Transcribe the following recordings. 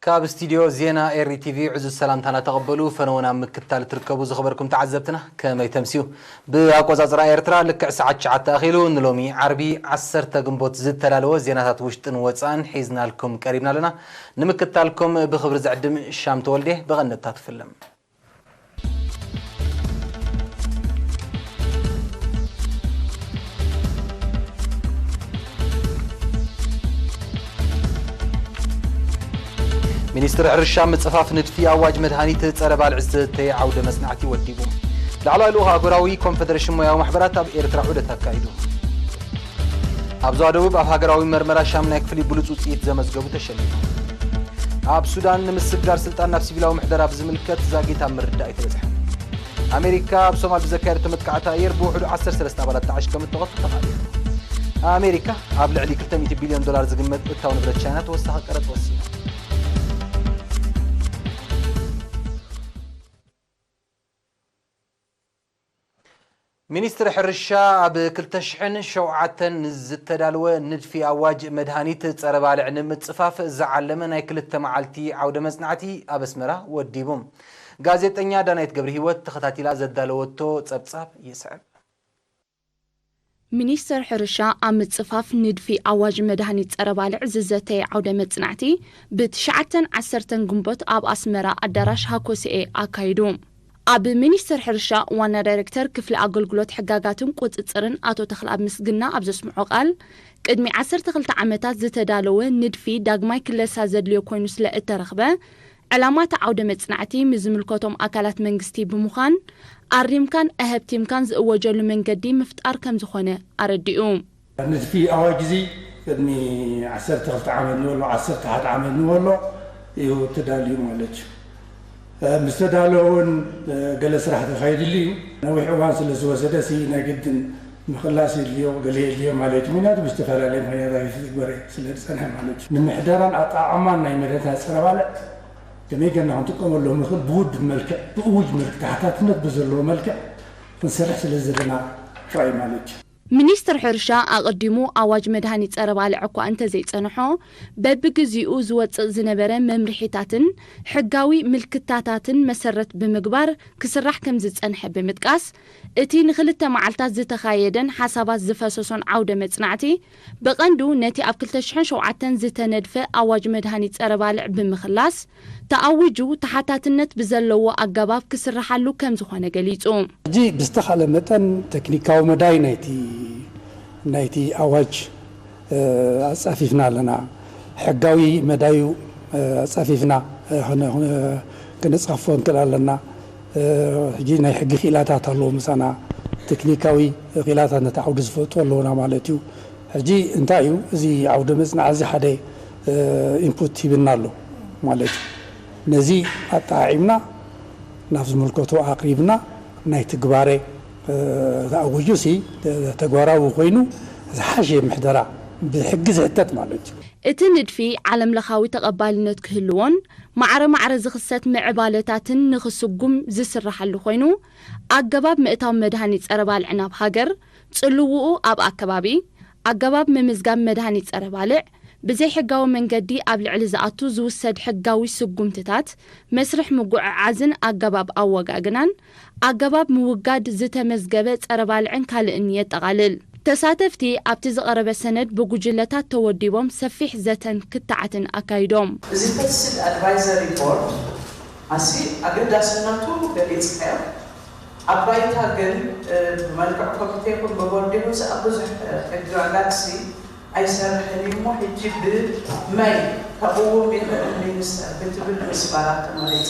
ካብ ስቱድዮ ዜና ኤሪ ቲቪ ዕዙዝ ሰላምታና ተቐበሉ። ፈነወና ምክታል ትርከቡ ዝኸበርኩም ተዓዘብትና ከመይ ተምስዩ? ብኣቆጻጽራ ኤርትራ ልክዕ ሰዓት ትሽዓተ ኣኺሉ ንሎሚ ዓርቢ ዓሰርተ ግንቦት ዝተዳለወ ዜናታት ውሽጥን ወጻእን ሒዝናልኩም ቀሪብና ኣለና። ንምክታልኩም ብኽብሪ ዝዕድም ሻም ተወልዴ ብቐንደታት ትፍለም። ሚኒስትሪ ሕርሻ ምጽፋፍ ንድፊ ኣዋጅ መድሃኒት ጸረ ባልዕ ዝተተየ ዓውደ መጽናዕቲ ወዲቡ። ላዕለዋይ ልኡኽ ኣህጉራዊ ኮንፈደሬሽን ሞያዊ ማሕበራት ኣብ ኤርትራ ዑደት ኣካይዱ። ኣብ ዞባ ደቡብ ኣብ ሃገራዊ መርመራ ሻምናይ ክፍሊ ብሉጽ ውጽኢት ዘመዝገቡ ተሸሊሞም። ኣብ ሱዳን ንምስግጋር ስልጣን ናብ ሲቪላዊ ምሕደራ ብዝምልከት ዛጊት ኣብ ምርዳእ እዩ ተበጽሐ። ኣሜሪካ ኣብ ሶማል ብዘካየደቶ መጥቃዕቲ ኣየር ብውሕዱ ዓሰርተ ሰለስተ ኣባላት ዳዕሽ ከም እተቐትሉ ተኻኢሉ። ኣሜሪካ ኣብ ልዕሊ ክልተ ሚእቲ ቢልዮን ዶላር ዝግመት እታው ንብረት ቻይና ተወሳኺ ቀረጽ ወሲና። ሚኒስትሪ ሕርሻ ኣብ ክልተ ሽሕን ሸውዓተን ዝተዳለወ ንድፊ ኣዋጅ መድሃኒት ጸረ ባልዕ ንምጽፋፍ ዝዓለመ ናይ ክልተ መዓልቲ ዓውደ መጽናዕቲ ኣብ ኣስመራ ወዲቡ። ጋዜጠኛ ዳናይት ገብረሂወት ተኸታቲላ ዘዳለወቶ ጸብጻብ ይስዕብ። ሚኒስተር ሕርሻ ኣብ ምጽፋፍ ንድፊ ኣዋጅ መድሃኒት ጸረ ባልዕ ዝዘተየ ዓውደ መጽናዕቲ ብትሽዓተን ዓሰርተን ግንቦት ኣብ ኣስመራ ኣዳራሽ ሃኮስኤ ኣካይዱ። ኣብ ሚኒስተር ሕርሻ ዋና ዳይረክተር ክፍሊ ኣገልግሎት ሕጋጋትን ቁጽጽርን ኣቶ ተኽለኣብ ምስግና ኣብ ዘስምዖ ቃል፣ ቅድሚ ዓሰርተ ክልተ ዓመታት ዝተዳለወ ንድፊ ዳግማይ ክለሳ ዘድልዮ ኮይኑ ስለ እተረኽበ፣ ዕላማ እቲ ዓውደ መጽናዕቲ ምስ ዝምልከቶም ኣካላት መንግስቲ ብምዃን ኣሪምካን ኣሀብቲምካን ዝእወጀሉ መንገዲ ምፍጣር ከም ዝኾነ ኣረዲኡ። ንድፊ ኣዋጅ እዚ ቅድሚ ዓሰርተ ክልተ ዓመት ንበሎ፣ ዓሰርተ ሓደ ዓመት ንበሎ እዩ ተዳልዩ ማለት እዩ። እ፣ ምስ ተዳለወ እውን፣ እ፣ ገለ ስራሕ ተኻይድሉ እዩ። ነዊሕ እዋን ስለ ዝወሰደ ሲ ናይ ግድን ምኽላስ የድልዮ፣ ገለ የድልዮ ማለት እዩ። ምክንያቱ ብዝተፈላለየ ምክንያታት ይትግበረ ስለ ዝጸንሐ ማለት እዩ። ንምሕደራን ኣጠቓቕማን ናይ መድሃኒታት ጸረ ባልዕ ከመይ ጌርና ክንጥቀመሎም ንኽእል ብውድብ መልክዕ፣ ብእውጅ መልክዕ፣ ተሓታትነት ብዘለዎ መልክዕ ክንሰርሕ ስለ ዘለና ጥራይ ማለት እዩ። ሚኒስትር ሕርሻ ኣቐዲሙ ኣዋጅ መድሃኒት ጸረ ባልዕ እኳ እንተዘይጸንሖ፣ በብግዚኡ ዝወጽእ ዝነበረ መምርሒታትን ሕጋዊ ምልክታታትን መሰረት ብምግባር ክስራሕ ከም ዝጸንሐ ብምጥቃስ፣ እቲ ንኽልተ መዓልታት ዝተኻየደን ሓሳባት ዝፈሰሶን ዓውደ መጽናዕቲ፣ ብቐንዱ ነቲ ኣብ ክልተ ሽሕን ሸውዓተን ዝተነድፈ ኣዋጅ መድሃኒት ጸረ ባልዕ ብምኽላስ፣ ተኣዊጁ ተሓታትነት ብዘለዎ ኣገባብ ክስርሓሉ ከም ዝኾነ ገሊጹ። ሕጂ ብዝተኻእለ መጠን ቴክኒካዊ መዳይ ናይቲ፣ ናይቲ ኣዋጅ፣ እ፣ ኣጻፊፍና ኣለና። ሕጋዊ መዳዩ፣ እ፣ ኣጻፊፍና፣ እ፣ ክነ-፣ ክነ-፣ ክነጻፍፎ ንክእል ኣለና። እ፣ ሕጂ ናይ ሕጊ ክኢላታት ኣለዉ ምሳና። ቴክኒካዊ ክኢላታት ነቲ ዓውዲ ዝፈልጡ ኣለዉና ማለት እዩ። ሕጂ እንታይ እዩ፣ እዚ ዓውደ መጽናዕ እዚ ሓደ፣ እ፣ ኢንፑት ሂብና ኣሎ ማለት እዩ። ነዚ ኣጠዓዒምና ናብ ዝምልከቶ ኣቕሪብና ናይ ትግባረ፣ እ፣ ተኣዊጁ ሲ ተግባራዊ ኮይኑ ዝሓሸ ምሕደራ ብሕጊ ዝሕተት ማለት እዩ። እቲ ንድፊ ዓለም ለኻዊ ተቐባልነት ክህልዎን ማዕረ ማዕረ ዝኽሰት ምዕባለታትን ንኽስጉም ዝስራሓሉ ኮይኑ፣ ኣገባብ ምእታው መድሃኒት ጸረ ባልዕ ናብ ሃገር፣ ጽልውኡ ኣብ ኣከባቢ፣ ኣገባብ ምምዝጋብ መድሃኒት ጸረ ባልዕ፣ ብዘይሕጋዊ መንገዲ ኣብ ልዕሊ ዝኣቱ ዝውሰድ ሕጋዊ ስጉምትታት፣ መስርሕ ምጉዕዓዝን ኣገባብ ኣወጋግናን፣ ኣገባብ ምውጋድ ዝተመዝገበ ጸረ ባልዕን ካልእን የጠቓልል። ተሳተፍቲ ኣብቲ ዝቐረበ ሰነድ ብጉጅለታት ተወዲቦም ሰፊሕ ዘተን ክትዓትን ኣካይዶም። እዚ ፐስቲሳይድ ኣድቫይዘሪ ቦርድ ኣሲ ኣገዳስነቱ ገሊጽካዮ። ኣብ ባይታ ግን፣ እ፣ ብመልክዕ ኮሚቴ ይኹን ብቦርድ ይኹን ሲ ኣብ ብዙሕ፣ እ፣ ሕግጋትሲ ኣይሰርሕን እዩ እሞ፣ ሕጂ ብመይ ከቕውም ይኽእል ሚኒስተር ብትብል ምስባራ ተመሪጹ።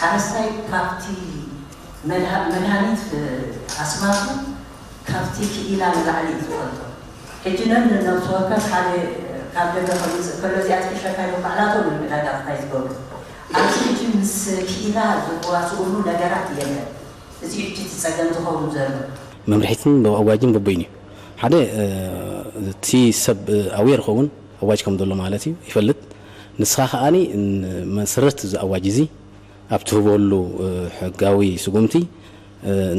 ሓረስታይ ካብቲ መድሃ-፣ መድሃኒት፣ እ፣ ኣስማቱ ካብቲ ክኢላ ንላዕሊ እዩ ዝፈልጦ። ሕጂ ነን ነፍሲ ወከፍ ሓደ ካብ ደገ ከምፅእ ከሎ እዚኣት ክሸካ ኢሎም ባዕላቶም እዮም ዕዳጋ ክታይ ዝገብሩ። ኣብዚ ሕጂ ምስ ክኢላ ዝዋስኡሉ ነገራት የለን። እዚ ሕጂ እቲ ፀገም ዝኸውን ዘሎ። መምርሒትን ኣዋጅን በበይኑ እዩ። ሓደ እቲ ሰብ ኣዌር ይኸውን፣ ኣዋጅ ከም ዘሎ ማለት እዩ፣ ይፈልጥ። ንስኻ ከኣኒ መሰረት እዚ ኣዋጅ እዚ ኣብ ትህበሉ ሕጋዊ ስጉምቲ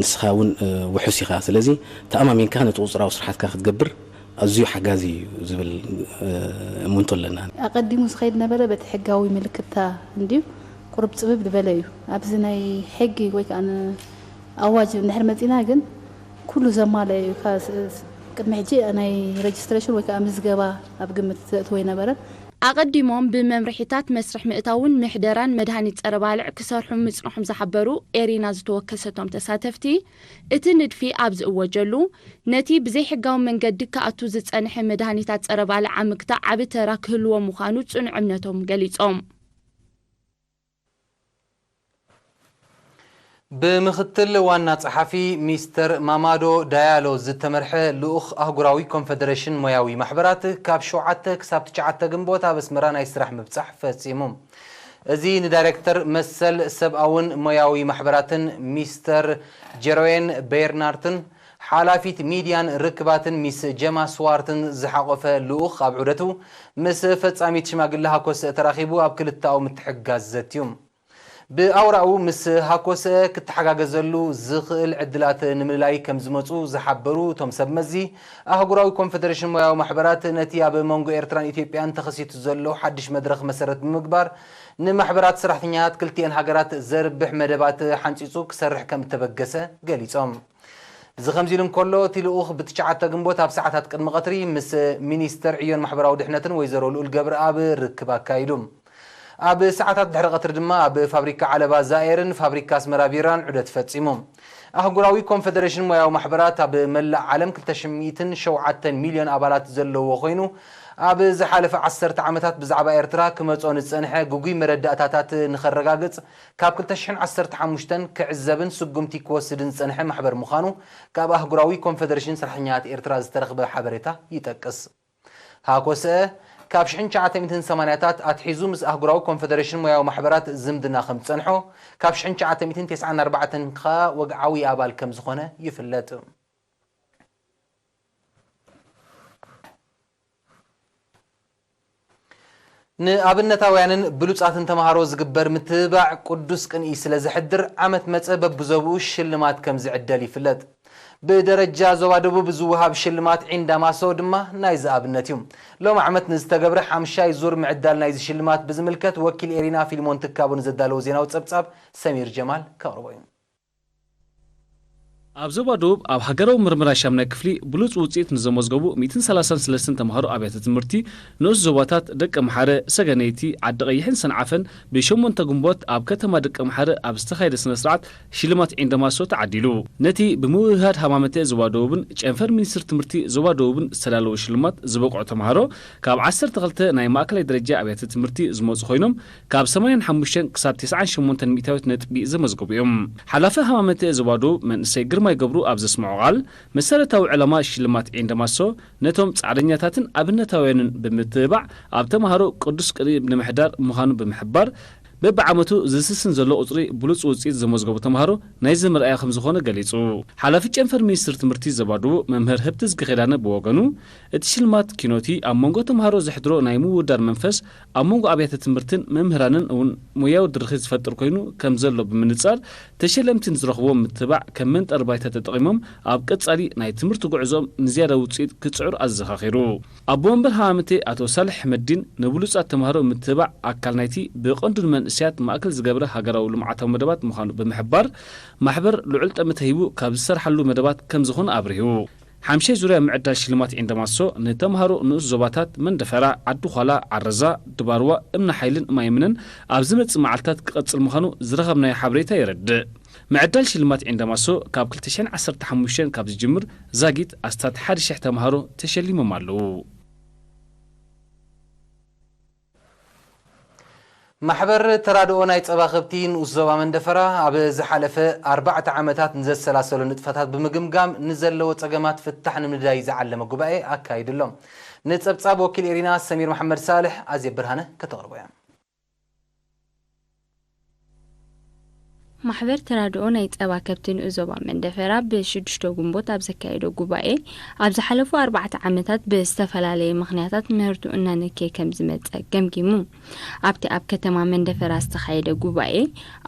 ንስኻ እውን ውሑስ ኢኻ። ስለዚ ተኣማሚንካ ነቲ ቁፅራዊ ስራሕትካ ክትገብር ኣዝዩ ሓጋዚ እዩ ዝብል እምንቶ ኣለና። ኣቐዲሙ ዝኸይድ ነበረ በቲ ሕጋዊ ምልክታ እንድዩ ቁርብ ፅብብ ዝበለ እዩ። ኣብዚ ናይ ሕጊ ወይ ከዓ ኣዋጅ እንድሕር መፂና ግን ኩሉ ዘማለ እዩ። ቅድሚ ሕጂ ናይ ሬጅስትሬሽን ወይ ከዓ ምዝገባ ኣብ ግምት ዘእትዎ ኣይነበረን። ኣቐዲሞም ብመምርሒታት መስርሕ ምእታውን ምሕደራን መድሃኒት ጸረ ባልዕ ክሰርሑ ምጽንሖም ዝሓበሩ ኤሪና ዝተወከሰቶም ተሳተፍቲ፣ እቲ ንድፊ ኣብ ዝእወጀሉ፣ ነቲ ብዘይሕጋዊ መንገዲ ክኣቱ ዝጸንሐ መድሃኒታት ጸረ ባልዕ ኣብ ምግታእ ዓቢ ተራ ክህልዎ ምዃኑ ጽኑዕ እምነቶም ገሊጾም። ብምኽትል ዋና ጸሓፊ ሚስተር ማማዶ ዳያሎ ዝተመርሐ ልኡኽ ኣህጉራዊ ኮንፈደሬሽን ሞያዊ ማሕበራት ካብ ሸውዓተ ክሳብ ትሽዓተ ግንቦት ኣብ ኣስመራ ናይ ስራሕ ምብጻሕ ፈጺሙ። እዚ ንዳይሬክተር መሰል ሰብኣውን ሞያዊ ማሕበራትን ሚስተር ጀሮዌን ቤርናርትን ሓላፊት ሚድያን ርክባትን ሚስ ጀማ ስዋርትን ዝሓቖፈ ልኡኽ ኣብ ዑደቱ ምስ ፈጻሚት ሽማግለ ሃኮሰ ተራኺቡ ኣብ ክልተኣዊ ምትሕግጋዝ ዘትዩ። ብኣውራኡ ምስ ሃኮሰ ክተሓጋገዘሉ ዝኽእል ዕድላት ንምልላይ ከም ዝመጹ ዝሓበሩ እቶም ሰብ መዚ፣ ኣህጉራዊ ኮንፈደሬሽን ሞያዊ ማሕበራት ነቲ ኣብ መንጎ ኤርትራን ኢትዮጵያን ተኸሲቱ ዘሎ ሓድሽ መድረኽ መሰረት ብምግባር ንማሕበራት ሰራሕተኛታት ክልቲኤን ሃገራት ዘርብሕ መደባት ሓንጺጹ ክሰርሕ ከም እተበገሰ ገሊጾም። እዚ ከምዚ ኢሉ እንከሎ፣ እቲ ልኡኽ ብትሽዓተ ግንቦት ኣብ ሰዓታት ቅድሚ ቀትሪ ምስ ሚኒስተር ዕዮን ማሕበራዊ ድሕነትን ወይዘሮ ልኡል ገብረኣብ ርክብ ኣካይዱ። ኣብ ሰዓታት ድሕሪ ቀትሪ ድማ ኣብ ፋብሪካ ዓለባ ዛኤርን ፋብሪካ ኣስመራ ቢራን ዑደት ፈጺሙ። ኣህጉራዊ ኮንፈደሬሽን ሞያዊ ማሕበራት ኣብ መላእ ዓለም ክልተ ሽሕን ሸውዓተን ሚልዮን ኣባላት ዘለዎ ኮይኑ፣ ኣብ ዝሓለፈ ዓሰርተ ዓመታት ብዛዕባ ኤርትራ ክመጾ ንጸንሐ ግጉይ መረዳእታታት ንኸረጋግጽ ካብ ክልተ ሽሕን ዓሰርተ ሓሙሽተን ክዕዘብን ስጉምቲ ክወስድን ዝጸንሐ ማሕበር ምዃኑ ካብ ኣህጉራዊ ኮንፈደሬሽን ሰራሕተኛታት ኤርትራ ዝተረኽበ ሓበሬታ ይጠቅስ። ሃኮሰ ካብ ሽሕን ትሽዓተ ሚእትን ሰማንያታት ኣትሒዙ ምስ ኣህጉራዊ ኮንፈደሬሽን ሞያዊ ማሕበራት ዝምድና ከም ዝጸንሖ፣ ካብ ሽሕን ትሽዓተ ሚእትን ተስዓን ኣርባዕተን ከኣ ወግዓዊ ኣባል ከም ዝኾነ ይፍለጥ። ንኣብነታውያንን ብሉጻትን ተማሃሮ ዝግበር ምትብባዕ ቅዱስ ቅንኢ ስለ ዘሕድር፣ ዓመት መጸ በብዞብኡ ሽልማት ከም ዝዕደል ይፍለጥ። ብደረጃ ዞባ ደቡብ ዝወሃብ ሽልማት ዒንዳ ማሶ ድማ ናይዚ ኣብነት እዩ። ሎም ዓመት ንዝተገብረ ሓምሻይ ዙር ምዕዳል ናይዚ ሽልማት ብዝምልከት ወኪል ኤሪና ፊልሞን ትካቡ ንዘዳለዎ ዜናዊ ጸብጻብ ሰሚር ጀማል ከቕርቦ እዩ። ኣብ ዞባ ደቡብ ኣብ ሃገራዊ ምርመራ ሻምናይ ክፍሊ ብሉጽ ውጽኢት ንዘመዝገቡ ሚእትን ሰላሳን ሰለስተን ተምሃሮ ኣብያተ ትምህርቲ ንኡስ ዞባታት ደቀምሓረ፣ ሰገነይቲ፣ ዓዲ ቀይሕን ሰንዓፈን ብሸሞንተ ግንቦት ኣብ ከተማ ደቀምሓረ ኣብ ዝተኻየደ ስነ ስርዓት ሽልማት ዒንደማሶ ተዓዲሉ። ነቲ ብምውህሃድ ሃማመተ ዞባ ደቡብን ጨንፈር ሚኒስትሪ ትምህርቲ ዞባ ደቡብን ዝተዳለወ ሽልማት ዝበቅዑ ተምሃሮ ካብ ዓሰርተ ክልተ ናይ ማእከላይ ደረጃ ኣብያተ ትምህርቲ ዝመጹ ኮይኖም ካብ ሰማንያን ሓሙሽተን ክሳብ ተስዓን ሸሞንተን ሚእታዊት ነጥቢ ዘመዝገቡ እዮም። ሓላፊ ሃማመተ ዞባ ደቡብ መንእሰይ ግርማይ ገብሩ ኣብ ዘስምዖ ቃል፣ መሰረታዊ ዕላማ ሽልማት ዒንደማሶ ነቶም ጻዕደኛታትን ኣብነታውያንን ብምትብባዕ ኣብ ተምሃሮ ቅዱስ ቅርኢብ ንምሕዳር ምዃኑ ብምሕባር፣ በብዓመቱ ዝስስን ዘሎ ቁጽሪ ብሉጽ ውጽኢት ዘመዝገቡ ተምሃሮ ናይዚ መርኣያ ከም ዝኾነ ገሊጹ። ሓላፊ ጨንፈር ሚኒስትሪ ትምህርቲ ዞባ ደቡብ መምህር ህብትዝጊ ኪዳነ ብወገኑ፣ እቲ ሽልማት ኪኖቲ ኣብ መንጎ ተምሃሮ ዘሕድሮ ናይ ምውዳር መንፈስ ኣብ መንጎ ኣብያተ ትምህርትን መምህራንን እውን ሞያዊ ድርኺት ዝፈጥር ኮይኑ ከም ዘሎ ብምንጻር፣ ተሸለምቲ ንዝረኽብዎ ምትብባዕ ከም መንጠሪ ባይታ ተጠቒሞም ኣብ ቀጻሊ ናይ ትምህርቲ ጉዕዞኦም ንዝያዳ ውጽኢት ክጽዕሩ ኣዘኻኺሩ። ኣቦ መንበር ሃማመተ ኣቶ ሳልሕ ሕመዲን ንብሉጻት ተምሃሮ ምትብባዕ ኣካል ናይቲ ብቐንዱ ንመንእሰያት ማእከል ዝገብረ ሃገራዊ ልምዓታዊ መደባት ምዃኑ ብምሕባር፣ ማሕበር ልዑል ጠመተ ሂቡ ካብ ዝሰርሓሉ መደባት ከም ዝኾነ ኣብሪሁ። ሓምሻይ ዙርያ ምዕዳል ሽልማት ዒንደማሶ ንተምሃሮ ንኡስ ዞባታት መንደፈራ፣ ዓዲ ዃላ፣ ዓረዛ፣ ድባርዋ፣ እምኒ ሓይልን ማይምነን ኣብ ዝመጽእ መዓልታት ክቐጽል ምዃኑ ዝረኸብናዮ ሓበሬታ የረድእ። ምዕዳል ሽልማት ዒንደማሶ ካብ ክልተ ሽሕን ዓሰርተ ሓሙሽተን ካብ ዝጅምር ዛጊት ኣስታት ሓደ ሽሕ ተምሃሮ ተሸሊሞም ኣለዉ። ማሕበር ተራድኦ ናይ ጸባ ከብቲ ንኡስ ዞባ መንደፈራ ኣብ ዝሓለፈ ኣርባዕተ ዓመታት ንዘሰላሰሎ ንጥፈታት ብምግምጋም ንዘለዎ ጸገማት ፍታሕ ንምንዳይ ዝዓለመ ጉባኤ ኣካይዱ ኣሎ። ንጸብጻብ ወኪል ኤሪና ሰሚር መሓመድ ሳልሕ ኣዜብ ብርሃነ ከተቕርቦ እያ። ማሕበር ተራድኦ ናይ ጸባ ከብቲ ንኡስ ዞባ መንደፈራ ብሽዱሽተ ግንቦት ኣብ ዘካየዶ ጉባኤ፣ ኣብ ዝሓለፉ ኣርባዕተ ዓመታት ብዝተፈላለየ ምኽንያታት ምህርቱ እናነከየ ከም ዝመጸ ገምጊሙ። ኣብቲ ኣብ ከተማ መንደፈራ ዝተኻየደ ጉባኤ፣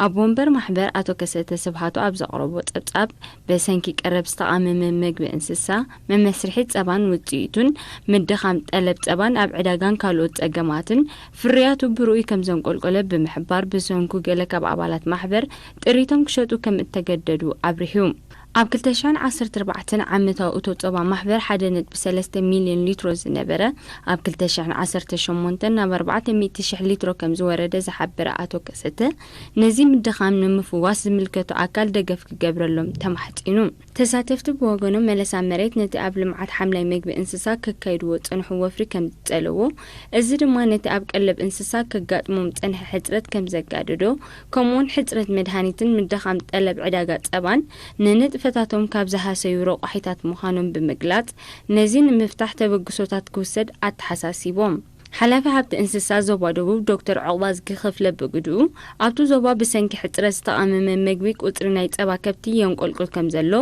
ኣቦ ወንበር ማሕበር ኣቶ ከሰተ ስብሃቱ ኣብ ዘቕረቦ ጸብጻብ፣ ብሰንኪ ቀረብ ዝተቓመመ መግቢ እንስሳ፣ መመስርሒ ጸባን ውጽኢቱን፣ ምድኻም ጠለብ ጸባን ኣብ ዕዳጋን ካልኦት ጸገማትን፣ ፍርያቱ ብርኡይ ከም ዘንቆልቆለ ብምሕባር፣ ብሰንኩ ገለ ካብ ኣባላት ማሕበር ጥሪቶም ክሸጡ ከም እተገደዱ ኣብሪሁ። ኣብ ክልተ ሽሕን ዓሰርተ ኣርባዕተን ዓመታዊ እቶ ጸባ ማሕበር ሓደ ነጥቢ ሰለስተ ሚልዮን ሊትሮ ዝነበረ፣ ኣብ ክልተ ሽሕን ዓሰርተ ሸሞንተን ናብ ኣርባዕተ ሚእቲ ሽሕ ሊትሮ ከም ዝወረደ ዝሓበረ ኣቶ ከሰተ፣ ነዚ ምድኻም ንምፍዋስ ዝምልከቶ ኣካል ደገፍ ክገብረሎም ተማሕጺኑ። ተሳተፍቲ ብወገኖም፣ መለሳ መሬት ነቲ ኣብ ልምዓት ሓምላይ መግቢ እንስሳ ከካይድዎ ዝጸንሑ ወፍሪ ከም ዝጸለዎ፣ እዚ ድማ ነቲ ኣብ ቀለብ እንስሳ ከጋጥሞም ዝጸንሐ ሕጽረት ከም ዘጋደዶ፣ ከምኡውን ሕጽረት መድሃኒትን ምድኻም ጠለብ ዕዳጋ ጸባን ንንጥፈታቶም ካብ ዝሃሰዩ ረቋሒታት ምዃኖም ብምግላጽ፣ ነዚ ንምፍታሕ ተበግሶታት ክውሰድ ኣተሓሳሲቦም። ሓላፊ ሃብቲ እንስሳ ዞባ ደቡብ ዶክተር ዑቕባዝጊ ክፍለ ብግድኡ፣ ኣብቲ ዞባ ብሰንኪ ሕጽረት ዝተቓመመ መግቢ ቁጽሪ ናይ ጸባ ከብቲ የንቆልቁል ከም ዘሎ፣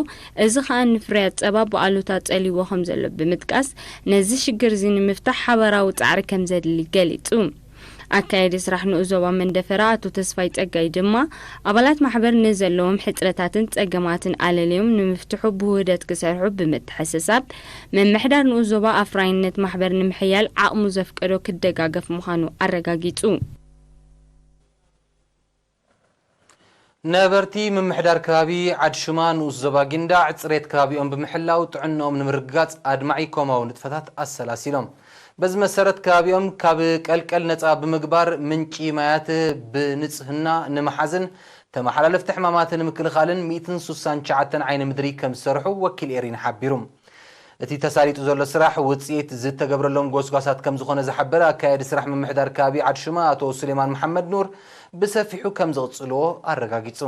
እዚ ኸኣ ንፍርያት ጸባ ብኣሉታ ጸልይዎ ከም ዘሎ ብምጥቃስ፣ ነዚ ሽግር እዚ ንምፍታሕ ሓባራዊ ጻዕሪ ከም ዘድሊ ገሊጹ። ኣካያዲ ስራሕ ንኡስ ዞባ መንደፈራ ኣቶ ተስፋይ ጸጋይ ድማ፣ ኣባላት ማሕበር ንዘለዎም ሕጽረታትን ጸገማትን ኣለልዮም ንምፍትሑ ብውህደት ክሰርሑ ብምትሕስሳብ፣ ምምሕዳር ንኡስ ዞባ ኣፍራይነት ማሕበር ንምሕያል ዓቕሙ ዘፍቀዶ ክደጋገፍ ምዃኑ ኣረጋጊጹ። ነበርቲ ምምሕዳር ከባቢ ዓድሹማ ንኡስ ዞባ ጊንዳዕ፣ ጽሬት ከባቢኦም ብምሕላው ጥዕንኦም ንምርግጋጽ ኣድማዒ ኮማዊ ንጥፈታት ኣሰላሲሎም። በዚ መሰረት፣ ከባቢኦም ካብ ቀልቀል ነጻ ብምግባር፣ ምንጪ ማያት ብንጽህና ንምሓዝን ተመሓላለፍቲ ሕማማት ንምክልኻልን ሚእትን ስሳን ትሽዓተን ዓይኒ ምድሪ ከም ዝሰርሑ ወኪል ኤሪና ሓቢሩ። እቲ ተሳሊጡ ዘሎ ስራሕ ውጽኢት ዝተገብረሎም ጎስጓሳት ከም ዝኾነ ዝሓበረ ኣካያዲ ስራሕ ምምሕዳር ከባቢ ዓድሹማ ኣቶ ሱሌማን መሓመድ ኑር፣ ብሰፊሑ ከም ዝቕጽልዎ ኣረጋጊጹ።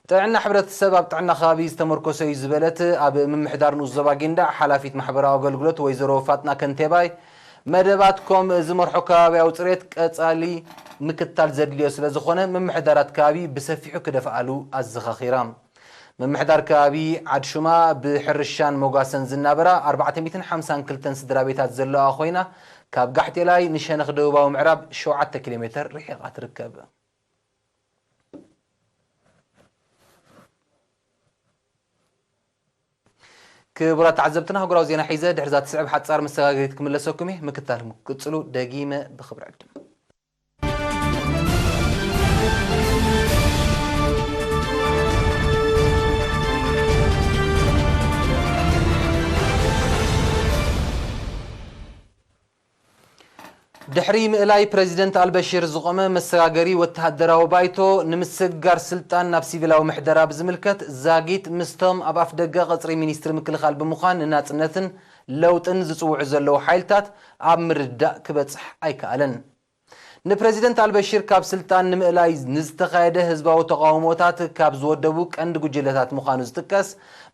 ጥዕና ሕብረተሰብ ኣብ ጥዕና ከባቢ ዝተመርኮሰ እዩ ዝበለት ኣብ ምምሕዳር ንኡስ ዞባ ጊንዳዕ ሓላፊት ማሕበራዊ ኣገልግሎት ወይዘሮ ፋጥና ከንቴባይ፣ መደባት ከም ዝመርሖ ከባቢያዊ ጽሬት ቀጻሊ ምክታል ዘድልዮ ስለ ዝኾነ፣ ምምሕዳራት ከባቢ ብሰፊሑ ክደፍኣሉ ኣዘኻኺራ። ምምሕዳር ከባቢ ዓድሹማ ብሕርሻን መጓሰን ዝናበራ ኣርባዕተ ሚእትን ሓምሳን ክልተን ስድራ ቤታት ዘለዋ ኮይና፣ ካብ ጋሕቴላይ ንሸነኽ ደቡባዊ ምዕራብ ሸውዓተ ኪሎ ሜተር ርሒቓ ትርከብ። ክቡራት ተዓዘብትና፣ ኣህጉራዊ ዜና ሒዘ ድሕሪ እዛ ትስዕብ ሓጻር መሰጋገሪት ክምለሰኩም እየ። ምክታል ክቅጽሉ ደጊመ ብኽብሪ ዕድም። ድሕሪ ምእላይ ፕረዚደንት ኣልበሽር ዝቖመ መሰጋገሪ ወተሃደራዊ ባይቶ፣ ንምስግጋር ስልጣን ናብ ሲቪላዊ ምሕደራ ብዝምልከት፣ ዛጊት ምስቶም ኣብ ኣፍደገ ቀጽሪ ሚኒስትሪ ምክልኻል ብምዃን ንናጽነትን ለውጥን ዝጽውዑ ዘለዉ ሓይልታት ኣብ ምርድዳእ ክበጽሕ ኣይከኣለን። ንፕረዚደንት ኣልበሽር ካብ ስልጣን ንምእላይ ንዝተኻየደ ህዝባዊ ተቓውሞታት ካብ ዝወደቡ ቀንዲ ጉጅለታት ምዃኑ ዝጥቀስ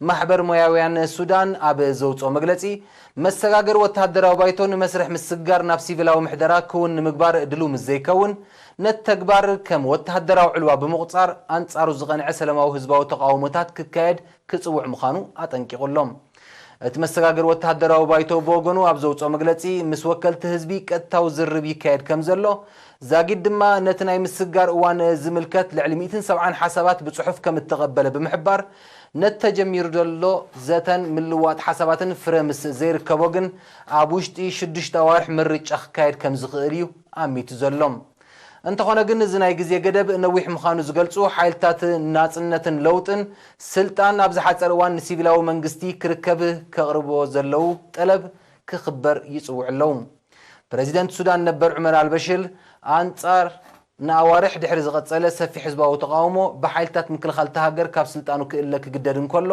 ማሕበር ሞያውያን ሱዳን ኣብ ዘውጽኦ መግለጺ፣ መሰጋገሪ ወተሃደራዊ ባይቶ ንመስርሕ ምስግጋር ናብ ሲቪላዊ ምሕደራ ክውን ንምግባር ድሉው ምስ ዘይከውን፣ ነቲ ተግባር ከም ወተሃደራዊ ዕልዋ ብምቑጻር፣ ኣንጻሩ ዝቐንዐ ሰላማዊ ህዝባዊ ተቓውሞታት ክካየድ ክጽውዕ ምዃኑ ኣጠንቂቑ ኣሎ። እቲ መሰጋገሪ ወተሃደራዊ ባይቶ ብወገኑ ኣብ ዘውጽኦ መግለጺ፣ ምስ ወከልቲ ህዝቢ ቀጥታዊ ዝርርብ ይካየድ ከም ዘሎ፣ ዛጊድ ድማ ነቲ ናይ ምስግጋር እዋን ዝምልከት ልዕሊ ሚእትን ሰብዓን ሓሳባት ብጽሑፍ ከም እተቐበለ ብምሕባር፣ ነቲ ተጀሚሩ ዘሎ ዘተን ምልዋጥ ሓሳባትን ፍረ ምስ ዘይርከቦ ግን፣ ኣብ ውሽጢ ሽዱሽተ ኣዋርሕ ምርጫ ክካየድ ከም ዝኽእል እዩ ኣሚቱ ዘሎ። እንተኾነ ግን፣ እዚ ናይ ግዜ ገደብ ነዊሕ ምዃኑ ዝገልጹ ሓይልታት ናጽነትን ለውጥን፣ ስልጣን ኣብ ዝሓጸረ እዋን ንሲቪላዊ መንግስቲ ክርከብ ከቕርብዎ ዘለዉ ጠለብ ክኽበር ይጽውዑ ኣለዉ። ፕረዚደንት ሱዳን ነበር ዑመር ኣልበሽር፣ ኣንጻር ንኣዋርሕ ድሕሪ ዝቐጸለ ሰፊሕ ህዝባዊ ተቓውሞ፣ ብሓይልታት ምክልኻል እታ ሃገር ካብ ስልጣኑ ክእለ ክግደድ እንከሎ፣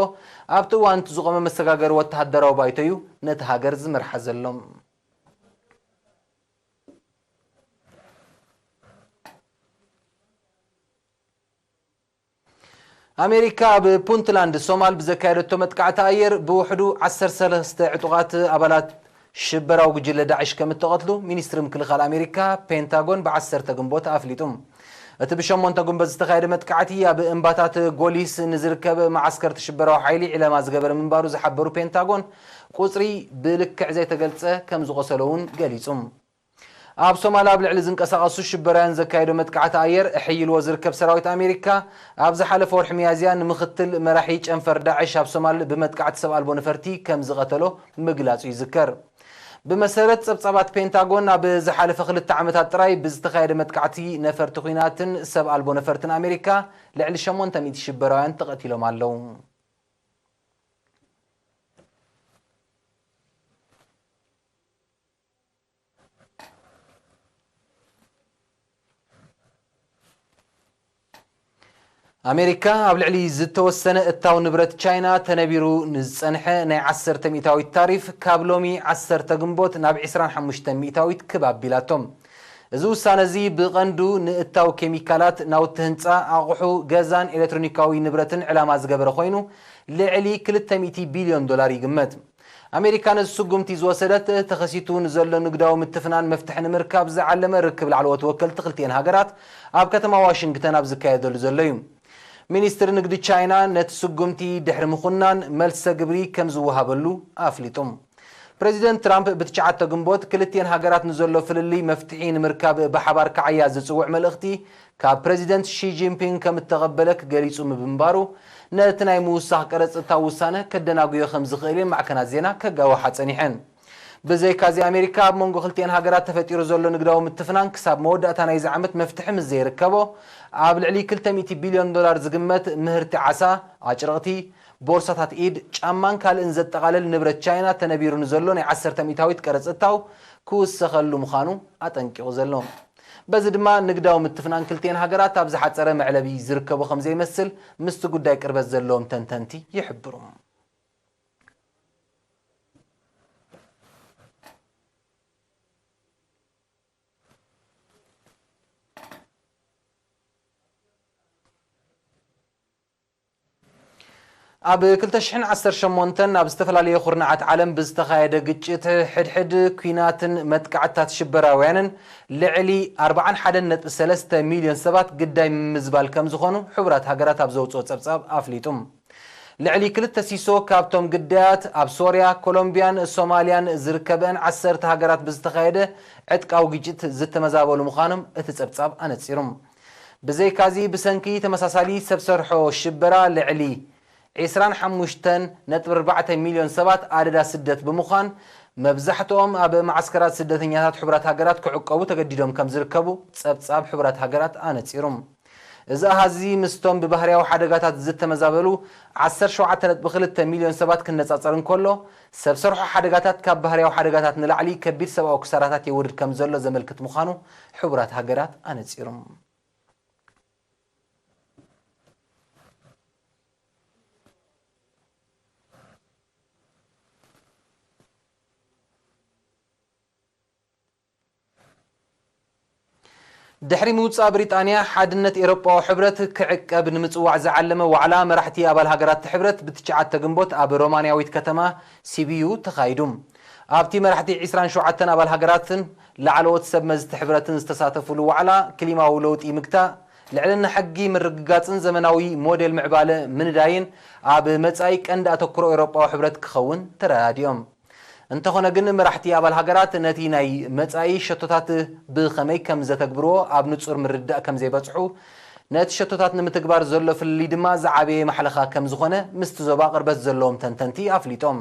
ኣብቲ እዋን እቲ ዝቖመ መሰጋገሪ ወተሃደራዊ ባይቶ እዩ ነቲ ሃገር ዝመርሓ ዘሎ። ኣሜሪካ ኣብ ፑንትላንድ ሶማል ብዘካየደቶ መጥቃዕቲ ኣየር ብውሕዱ ዓሰርተ ሰለስተ ዕጡቓት ኣባላት ሽበራዊ ጉጅለ ዳዕሽ ከም እተቐትሉ ሚኒስትሪ ምክልኻል ኣሜሪካ ፔንታጎን ብዓሰርተ ግንቦት ኣፍሊጡ። እቲ ብሸሞንተ ጉንበት ዝተኻየደ መጥቃዕቲ ኣብ እምባታት ጎሊስ ንዝርከብ መዓስከር ሽበራዊ ሓይሊ ዒላማ ዝገበረ ምንባሩ ዝሓበሩ ፔንታጎን፣ ቁጽሪ ብልክዕ ዘይተገልጸ ከም ዝቖሰለ እውን ገሊጹ። ኣብ ሶማል ኣብ ልዕሊ ዝንቀሳቐሱ ሽበራውያን ዘካየዶ መጥቃዕቲ ኣየር እሕይልዎ ዝርከብ ሰራዊት ኣሜሪካ፣ ኣብ ዝሓለፈ ወርሒ ሚያዝያ ንምኽትል መራሒ ጨንፈር ዳዕሽ ኣብ ሶማል ብመጥቃዕቲ ሰብ ኣልቦ ነፈርቲ ከም ዝቐተሎ ምግላጹ ይዝከር። ብመሰረት ጸብጻባት ፔንታጎን፣ ኣብ ዝሓለፈ ክልተ ዓመታት ጥራይ ብዝተኻየደ መጥቃዕቲ ነፈርቲ ኲናትን ሰብ ኣልቦ ነፈርትን ኣሜሪካ ልዕሊ ሸሞንተ ሚእቲ ሽበራውያን ተቐቲሎም ኣለዉ። ኣሜሪካ ኣብ ልዕሊ ዝተወሰነ እታው ንብረት ቻይና ተነቢሩ ንዝጸንሐ ናይ ዓሰርተ ሚእታዊት ታሪፍ ካብ ሎሚ ዓሰርተ ግንቦት ናብ ዕስራን ሓሙሽተን ሚእታዊት ክብ ኣቢላቶ። እዚ ውሳነ እዚ ብቐንዱ ንእታው ኬሚካላት፣ ናውቲ ህንጻ፣ ኣቑሑ ገዛን ኤሌክትሮኒካዊ ንብረትን ዕላማ ዝገበረ ኮይኑ፣ ልዕሊ ክልተ ሚእቲ ቢልዮን ዶላር ይግመት። ኣሜሪካ ነዚ ስጉምቲ ዝወሰደት፣ ተኸሲቱ ንዘሎ ንግዳዊ ምትፍናን መፍትሒ ንምርካብ ዝዓለመ ርክብ ላዕለዎት ወከልቲ ክልቲኤን ሃገራት ኣብ ከተማ ዋሽንግተን ኣብ ዝካየደሉ ዘሎ እዩ። ሚኒስትር ንግዲ ቻይና ነቲ ስጉምቲ ድሕሪ ምኹናን፣ መልሰ ግብሪ ከም ዝወሃበሉ ኣፍሊጡ። ፕሬዚደንት ትራምፕ ብትሽዓተ ግንቦት ክልቲኤን ሃገራት ንዘሎ ፍልልይ መፍትሒ ንምርካብ ብሓባር ክዓያ ዝጽውዕ መልእኽቲ ካብ ፕሬዚደንት ሺ ጂንፒንግ ከም እተቐበለ ክገሊጹ ምብንባሩ፣ ነቲ ናይ ምውሳኽ ቀረጽ እታው ውሳነ ከደናጉዮ ከም ዝኽእል እየን ማዕከናት ዜና ከጋውሓ ጸኒሐን። ብዘይካዚ፣ ኣሜሪካ ኣብ መንጎ ክልቲኤን ሃገራት ተፈጢሩ ዘሎ ንግዳዊ ምትፍናን ክሳብ መወዳእታ ናይዚ ዓመት መፍትሒ ምስ ዘይርከቦ፣ ኣብ ልዕሊ ክልተ ሚእቲ ቢልዮን ዶላር ዝግመት ምህርቲ ዓሳ፣ ኣጭርቕቲ፣ ቦርሳታት ኢድ፣ ጫማን ካልእን ዘጠቓልል ንብረት ቻይና ተነቢሩ ንዘሎ ናይ ዓሰርተ ሚእታዊት ቀረጽ እታው ክውሰኸሉ ምዃኑ ኣጠንቂቑ ዘሎ። በዚ ድማ ንግዳዊ ምትፍናን ክልቲኤን ሃገራት ኣብ ዝሓጸረ መዕለቢ ዝርከቦ ከም ዘይመስል ምስቲ ጉዳይ ቅርበት ዘለዎም ተንተንቲ ይሕብሩ። ኣብ ክልተ ሽሕን ዓሰርተ ሸሞንተን ኣብ ዝተፈላለየ ኩርናዓት ዓለም ብዝተኻየደ ግጭት፣ ሕድሕድ ኲናትን መጥቃዕትታት ሽበራውያንን ልዕሊ ኣርብዓን ሓደን ነጥቢ ሰለስተ ሚልዮን ሰባት ግዳይ ምምዝባል ከም ዝኾኑ ሕቡራት ሃገራት ኣብ ዘውፅኦ ጸብጻብ ኣፍሊጡ። ልዕሊ ክልተ ሲሶ ካብቶም ግዳያት ኣብ ሶርያ፣ ኮሎምቢያን ሶማልያን ዝርከበን ዓሰርተ ሃገራት ብዝተኻየደ ዕጥቃዊ ግጭት ዝተመዛበሉ ምዃኖም እቲ ጸብጻብ ኣነጺሩ። ብዘይካዚ፣ ብሰንኪ ተመሳሳሊ ሰብ ሰርሖ ሽበራ ልዕሊ ዕስራን ሓሙሽተን ነጥቢ ኣርባዕተ ሚልዮን ሰባት ኣደዳ ስደት ብምዃን፣ መብዛሕትኦም ኣብ መዓስከራት ስደተኛታት ሕቡራት ሃገራት ክዕቀቡ ተገዲዶም ከም ዝርከቡ ጸብጻብ ሕቡራት ሃገራት ኣነጺሩ። እዚ ኣሃዚ ምስቶም ብባህርያዊ ሓደጋታት ዝተመዛበሉ ዓሰርተ ሸውዓተ ነጥቢ ክልተ ሚልዮን ሰባት ክነጻጸር እንከሎ፣ ሰብ ሰርሖ ሓደጋታት ካብ ባህርያዊ ሓደጋታት ንላዕሊ ከቢድ ሰብኣዊ ክሳራታት የውርድ ከም ዘሎ ዘመልክት ምዃኑ ሕቡራት ሃገራት ኣነጺሩ። ድሕሪ ምውጻእ ብሪጣንያ፣ ሓድነት ኤውሮጳዊ ሕብረት ክዕቀብ ንምጽዋዕ ዝዓለመ ዋዕላ መራሕቲ ኣባል ሃገራት እቲ ሕብረት ብትሽዓተ ግንቦት ኣብ ሮማንያዊት ከተማ ሲቢዩ ተኻይዱ። ኣብቲ መራሕቲ ዕስራን ሸውዓተን ኣባል ሃገራትን ላዕለዎት ሰብ መዚ እቲ ሕብረትን ዝተሳተፉሉ ዋዕላ፣ ክሊማዊ ለውጢ ምግታእ፣ ልዕልና ሕጊ ምርግጋጽን ዘመናዊ ሞዴል ምዕባለ ምንዳይን ኣብ መጻኢ ቀንዲ ኣተኩሮ ኤውሮጳዊ ሕብረት ክኸውን ተረዳዲኦም። እንተኾነ ግን፣ መራሕቲ ኣባል ሃገራት ነቲ ናይ መጻኢ ሸቶታት ብኸመይ ከም ዘተግብርዎ ኣብ ንጹር ምርድዳእ ከም ዘይበጽሑ፣ ነቲ ሸቶታት ንምትግባር ዘሎ ፍልልይ ድማ ዝዓበየ ማሕለኻ ከም ዝኾነ ምስቲ ዞባ ቅርበት ዘለዎም ተንተንቲ ኣፍሊጦም።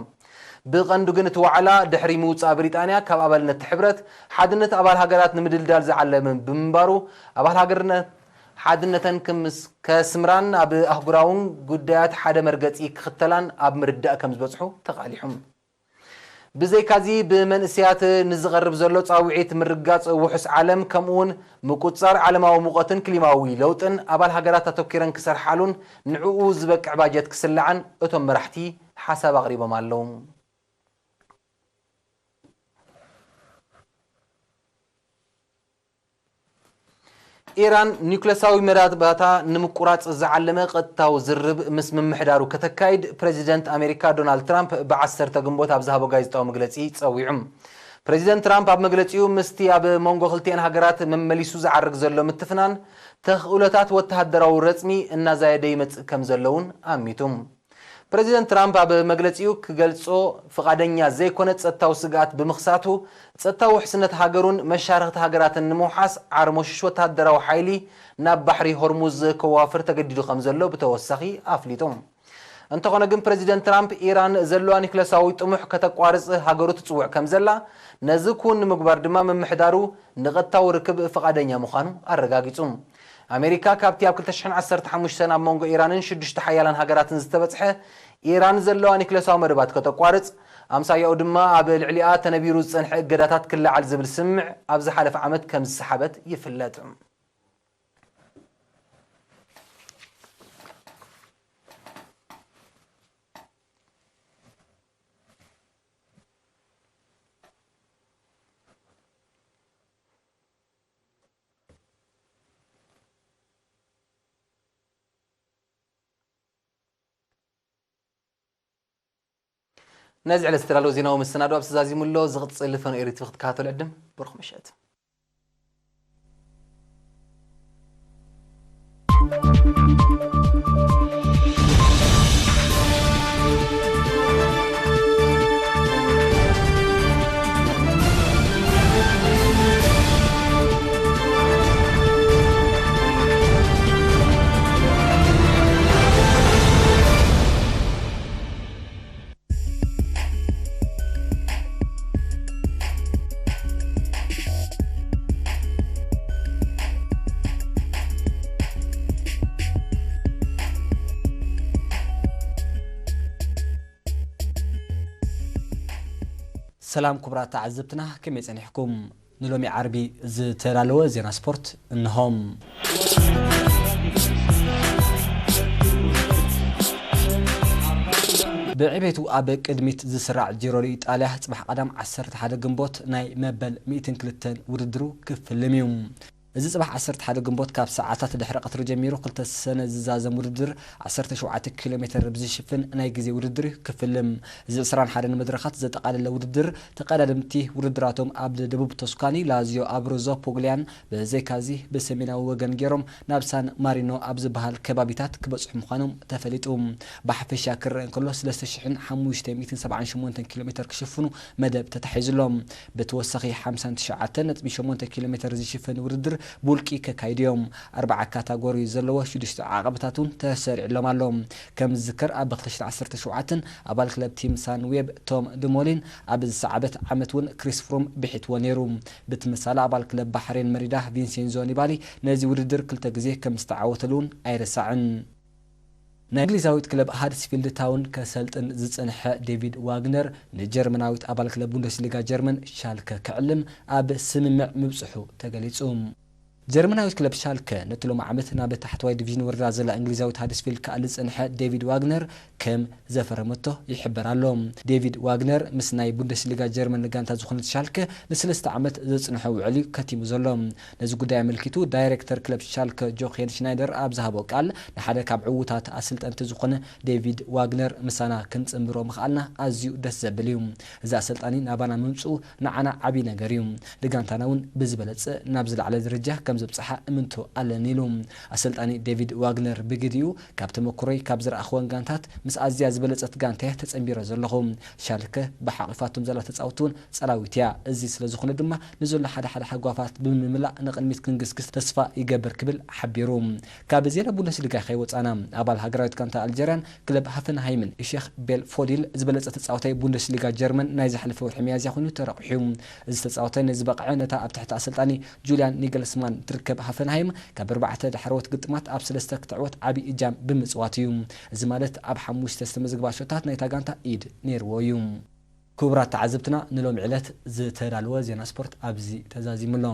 ብቐንዱ ግን፣ እቲ ዋዕላ ድሕሪ ምውጻእ ብሪጣንያ ካብ ኣባልነት እቲ ሕብረት፣ ሓድነት ኣባል ሃገራት ንምድልዳል ዝዓለመ ብምንባሩ፣ ኣባል ሃገርነት ሓድነተን ክምስ-፣ ከስምራን ኣብ ኣህጉራውን ጉዳያት ሓደ መርገጺ ክኽተላን ኣብ ምርድዳእ ከም ዝበጽሑ ተቓሊሑ። ብዘይካዚ፣ ብመንእሰያት ንዝቐርብ ዘሎ ጻውዒት ምርግጋጽ ውሑስ ዓለም፣ ከምኡውን ምቁጽጻር ዓለማዊ ሙቐትን ክሊማዊ ለውጥን ኣባል ሃገራት ኣተኲረን ክሰርሓሉን ንዕኡ ዝበቅዕ ባጀት ክስልዓን እቶም መራሕቲ ሓሳብ ኣቕሪቦም ኣለዉ። ኢራን ኒውክለሳዊ መዳባታ ንምቁራጽ ዝዓለመ ቀጥታዊ ዝርርብ ምስ ምምሕዳሩ ከተካይድ ፕሬዚደንት ኣሜሪካ ዶናልድ ትራምፕ ብዓሰርተ ግንቦት ኣብ ዝሃቦ ጋዜጣዊ መግለጺ ጸዊዑ። ፕረዚደንት ትራምፕ ኣብ መግለጺኡ፣ ምስቲ ኣብ መንጎ ክልቲኤን ሃገራት መመሊሱ ዝዓርግ ዘሎ ምትፍናን፣ ተኽእሎታት ወተሃደራዊ ረጽሚ እናዛየደ ይመጽእ ከም ዘሎ እውን ኣሚቱ። ፕረዚደንት ትራምፕ ኣብ መግለጺኡ ክገልጾ ፍቓደኛ ዘይኮነ ጸጥታዊ ስግኣት ብምኽሳቱ፣ ጸጥታዊ ውሕስነት ሃገሩን መሻርኽቲ ሃገራትን ንምውሓስ ዓርሞሽሽ ወተሃደራዊ ሓይሊ ናብ ባሕሪ ሆርሙዝ ከዋፍር ተገዲዱ ከም ዘሎ ብተወሳኺ ኣፍሊጡ። እንተኾነ ግን፣ ፕረዚደንት ትራምፕ ኢራን ዘለዋ ኒክለሳዊ ጥሙሕ ከተቋርጽ ሃገሩ ትጽውዕ ከም ዘላ፣ ነዚ ክውን ንምግባር ድማ ምምሕዳሩ ንቐጥታዊ ርክብ ፍቓደኛ ምዃኑ ኣረጋጊጹ። ኣሜሪካ ካብቲ ኣብ ክልተ ሽሕን ዓሰርተ ሓሙሽተን ኣብ መንጎ ኢራንን ሽዱሽተ ሓያላን ሃገራትን ዝተበጽሐ፣ ኢራን ዘለዋ ኒክለሳዊ መደባት ከተቋርጽ፣ ኣምሳያኡ ድማ ኣብ ልዕሊኣ ተነቢሩ ዝጸንሐ እገዳታት ክለዓል ዝብል ስምምዕ ኣብ ዝሓለፈ ዓመት ከም ዝሰሓበት ይፍለጥ። ነዚ ዕለት ዝተዳለወ ዜናዊ መሰናዶ ኣብዚ ተዛዚሙ ኣሎ። ዝቕጽል ፈኖ ኤሪ ቲቪ ክትከታተሉ ዕድም። ብሩኽ ምሸት። ሰላም ክቡራት ተዓዘብትና፣ ከመይ ጸኒሕኩም? ንሎሚ ዓርቢ ዝተዳለወ ዜና ስፖርት እንሆም። ብዕቤቱ ኣብ ቅድሚት ዝስራዕ ጂሮ ዶ ኢጣልያ ጽባሕ ቀዳም ዓሰርተ ሓደ ግንቦት ናይ መበል ሚእትን ክልተን ውድድሩ ክፍልም እዩ። እዚ ጽባሕ ዓሰርተ ሓደ ግንቦት ካብ ሰዓታት ድሕሪ ቀትሪ ጀሚሩ ክልተ ሰነ ዝዛዘም ውድድር ዓሰርተ ሸውዓተ ኪሎ ሜተር ብዝሽፍን ናይ ግዜ ውድድር እዩ ክፍልም። እዚ ዕስራን ሓደን መድረኻት ዘጠቓለለ ውድድር ተቐዳደምቲ ውድድራቶም ኣብ ደቡብ ቶስካኒ ላዚዮ ኣብሩዞ ፖግሊያን ብዘይካዚ ብሰሜናዊ ወገን ገይሮም ናብ ሳን ማሪኖ ኣብ ዝበሃል ከባቢታት ክበጽሑ ምዃኖም ተፈሊጡ። ብሓፈሻ ክረአ እንከሎ ሰለስተ ሽሕን ሓሙሽተ ሚእትን ሰብዓን ሸሞንተን ኪሎ ሜተር ክሽፍኑ መደብ ተታሒዙሎም። ብተወሳኺ ሓምሳን ትሽዓተን ነጥቢ ሸሞንተ ኪሎ ሜተር ዝሽፍን ውድድር ብውልቂ ከካይዱ እዮም። ኣርባዓ ካታጎሪ ዘለዎ ሽዱሽተ ዓቐብታት እውን ተሰሪዕሎም ኣሎ። ከም ዝዝከር ኣብ ክልተ ሽሕን ዓሰርተ ሸውዓተን ኣባል ክለብ ቲም ሳን ዌብ ቶም ድሞሊን ኣብ ዝሰዓበት ዓመት እውን ክሪስ ፍሩም ብሒትዎ ነይሩ። ብትምሳሌ ኣባል ክለብ ባሕሬን መሪዳ ቪንሴንዞ ኒባሊ ነዚ ውድድር ክልተ ግዜ ከም ዝተዓወተሉ እውን ኣይረሳዕን። ናይ እንግሊዛዊት ክለብ ሃደስፊልድ ታውን ከሰልጥን ዝጸንሐ ዴቪድ ዋግነር ንጀርመናዊት ኣባል ክለብ ቡንደስሊጋ ጀርመን ሻልከ ክዕልም ኣብ ስምምዕ ምብጽሑ ተገሊጹ። ጀርመናዊት ክለብ ሻልከ ነቲ ሎሚ ዓመት ናብ ታሕተዋይ ዲቪዥን ወሪዳ ዘላ እንግሊዛዊት ሃደስፊልድ ክኣሊ ዝጸንሐ ዴቪድ ዋግነር ከም ዘፈረመቶ ይሕበር ኣሎ። ዴቪድ ዋግነር ምስ ናይ ቡንደስሊጋ ጀርመን ጋንታ ዝኾነት ሻልከ ንሰለስተ ዓመት ዘጽንሖ ውዕል እዩ ከቲሙ ዘሎ። ነዚ ጉዳይ ኣመልኪቱ ዳይሬክተር ክለብ ሻልከ ጆኬን ሽናይደር ኣብ ዝሃቦ ቃል፣ ንሓደ ካብ ዕዉታት ኣሰልጠንቲ ዝኾነ ዴቪድ ዋግነር ምሳና ክንጽንብሮ ምኽኣልና ኣዝዩ ደስ ዘብል እዩ። እዚ ኣሰልጣኒ ናባና ምምጽኡ ንዓና ዓቢ ነገር እዩ። ንጋንታና እውን ብዝበለጸ ናብ ዝለዓለ ደረጃ ከም ዘብጽሓ እምንቶ ኣለኒ ኢሉ። ኣሰልጣኒ ዴቪድ ዋግነር ብግዲኡ፣ ካብ ተመክሮይ ካብ ዝረኣኽወን ጋንታት ምስ ኣዝያ ዝበለጸት ጋንታ እየ ተጸንቢረ ዘለኹ። ሻልከ ብሓቒፋቶም ዘላ ተጻወትቲ እውን ጸላዊት እያ። እዚ ስለ ዝኾነ ድማ ንዘሎ ሓደ ሓደ ሃጓፋት ብምምላእ ንቕድሚት ክንግስግስ ተስፋ ይገብር ክብል ሓቢሩ። ካብ ዜና ቡንደስሊጋ ከይወጻና፣ ኣባል ሃገራዊት ጋንታ ኣልጀርያን ክለብ ሃፈንሃይምን ሼኽ ቤል ፎዲል ዝበለጸ ተጻዋታይ ቡንደስሊጋ ጀርመን ናይ ዝሓለፈ ወርሒ ሚያዝያ ኮይኑ ተረቑሑ። እዚ ተጻዋታይ ነዚ በቕዐ ነታ ኣብ ትሕቲ ኣሰልጣኒ ጁልያን ኒግልስማን ትርከብ ሃፈንሃይም ካብ ኣርባዕተ ዳሕረዎት ግጥማት ኣብ ሰለስተ ክትዕወት ዓቢ እጃም ብምጽዋት እዩ። እዚ ማለት ኣብ ሓሙሽተ ዝተመዝግባ ሸቶታት ናይታ ጋንታ ኢድ ነይርዎ እዩ። ክቡራት ተዓዘብትና፣ ንሎሚ ዕለት ዝተዳለወ ዜና ስፖርት ኣብዚ ተዛዚሙ ኣሎ።